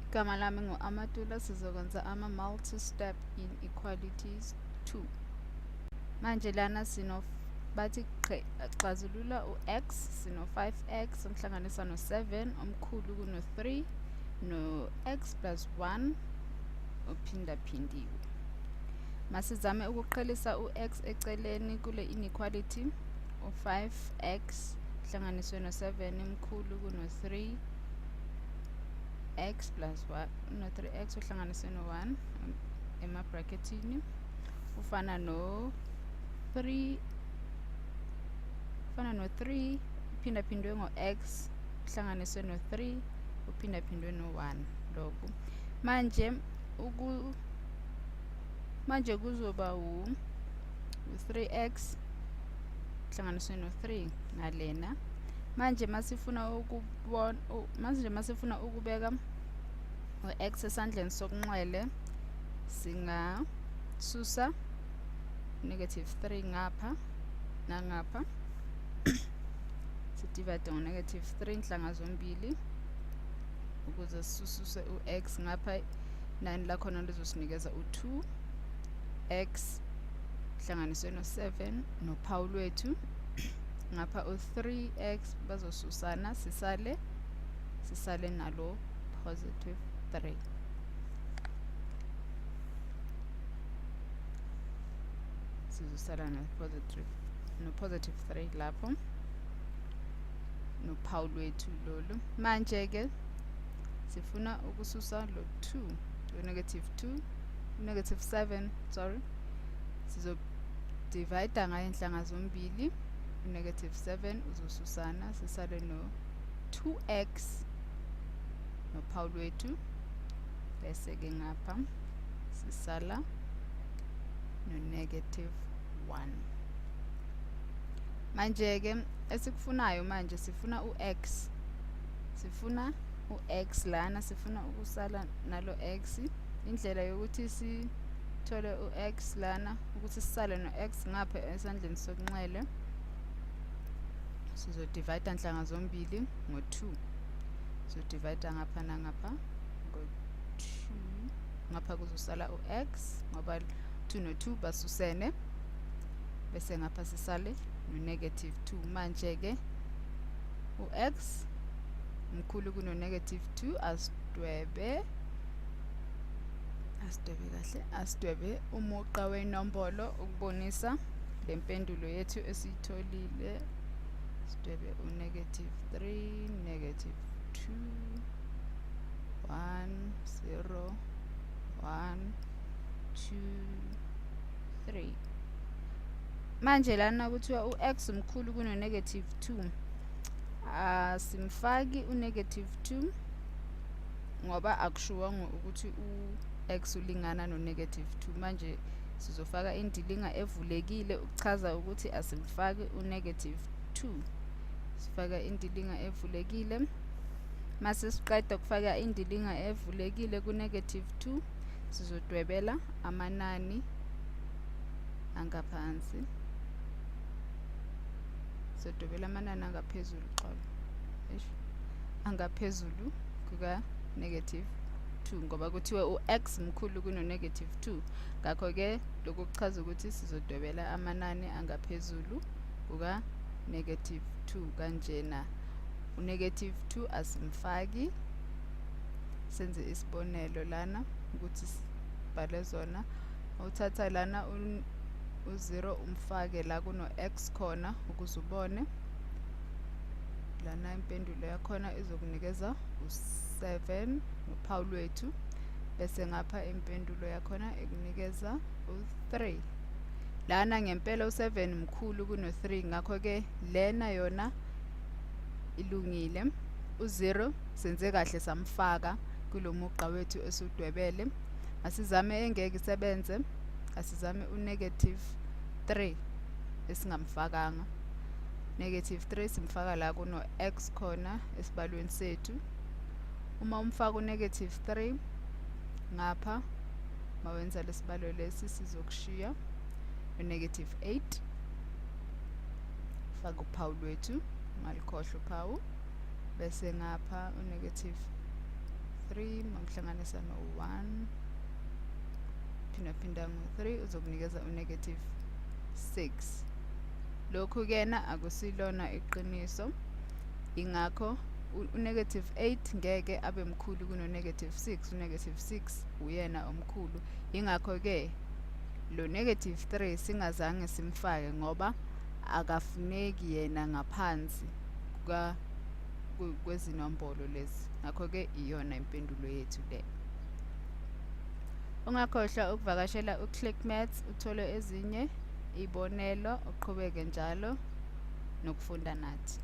Igama lami ngu-Amatula, sizokwenza ama-multi-step inequalities 2. Manje lana sino bathi xazulula u-x, sino-5x umhlanganisa no-7 omkhulu kuno-3 no-x plus 1 ophindaphindiwe. Masizame ukuqhelisa u-x eceleni kule inequality, u-5x uhlanganiswe no-7 mkhulu kuno-3 x plus 1 no-3x uhlanganiswe no-1 emabrakethini ufana no-3 ufana no-3 uphindaphindwe ngo-x uhlanganiswe no-3 uphindaphindwe no-1 lokhu manje uku manje kuzoba u-3x uhlanganiswe no-3 ngalena. Manje masifuna ukubona manje masifuna ukubeka u-x esandleni sokunxele, singasusa negative 3 ngapha nangapha, sidivide ngo-negative 3 inhlanga zombili ukuze sisuse u-x ngapha. Inani lakhona lizosinikeza u-2 x hlanganiswe no-7 nophawu lwethu, ngapha u-3x bazosusana, sisale nalo positive 3. Sizosala no-positive 3 lapho nophawu lwethu lolu. Manje-ke sifuna ukususa lo 2, lo negative 2, negative 7, sorry, sizodivide ngayo inhlanga zombili, negative 7 uzosusana, sisale no 2x nophawu lwethu, bese-ke ngapha sisala no-negative 1. Manje-ke esikufunayo manje sifuna u-x, sifuna u-x lana, sifuna ukusala nalo x. Indlela yokuthi sithole u-x lana, ukuthi sisale no-x ngapha esandleni sokunxele, sizodivide nhlanga zombili ngo-2, sizodivide ngapha nangapha ngo-2, ngapha kuzosala u-x ngoba 2 no-2 basusene, bese ngapha sisale no-negative 2. Manje-ke u-x mkhulu kuno-negative 2, asidwebe kahle, asidwebe umugqa wenombolo ukubonisa le mpendulo yethu esiyitholile. Sidwebe u-negative 3, negative 2, 1, 0, 1, 2, 3. Manje lana kuthiwa u-x mkhulu kuno-negative 2, asimfaki u-negative 2 ngoba akushiwongo ukuthi u-x ulingana no-negative 2. Manje sizofaka indilinga evulekile ukuchaza ukuthi asimfaki u-negative 2. Sifaka indilinga evulekile. Mase siqeda kufaka indilinga evulekile ku-negative 2, sizodwebela amanani angaphansi, sizodwebela amanani angaphezulu, xolo, angaphezulu kuka-negative 2 ngoba kuthiwe u-x mkhulu kuno-negative 2. Ngakho-ke lokhu kuchaza ukuthi sizodwebela amanani angaphezulu kuka-negative 2 kanjena. U-negative 2 asimfaki. Senze isibonelo lana ukuthi sibhale zona. Uthatha lana u-0 umfake la kuno-x khona ukuze ubone lana impendulo yakhona izokunikeza u-7 nophawu lwethu, bese ngapha impendulo yakhona ikunikeza u-3. Lana ngempela u-7 mkhulu kuno-3, ngakho-ke lena yona ilungile. U-0 senze kahle samfaka kulo mugqa wethu esiwudwebele. Asizame engeke isebenze, asizame u-negative 3 esingamfakanga. Negative 3 simfaka la kuno-x khona esibalweni sethu. Uma umfaka u-negative 3 ngapha, mawenza lesibalo lesi sizokushiya u-negative 8. Faka uphawu lwethu, ungalikhohlwa uphawu, bese ngapha u-negative ngo-3 mamhlanganisa no-1 phindaphinda ngo-3 uzokunikeza u-negative 6. Lokhu kena akusilona iqiniso, ingakho u-negative 8 ngeke abe mkhulu kuno-negative 6. U-negative 6 uyena omkhulu, ingakho-ke lo negative 3 singazange simfake ngoba akafuneki yena ngaphansi kwezinombolo lezi. Ngakho-ke iyona impendulo yethu le. Ungakhohlwa ukuvakashela uClick Maths uthole ezinye iy'bonelo, uqhubeke njalo nokufunda nathi.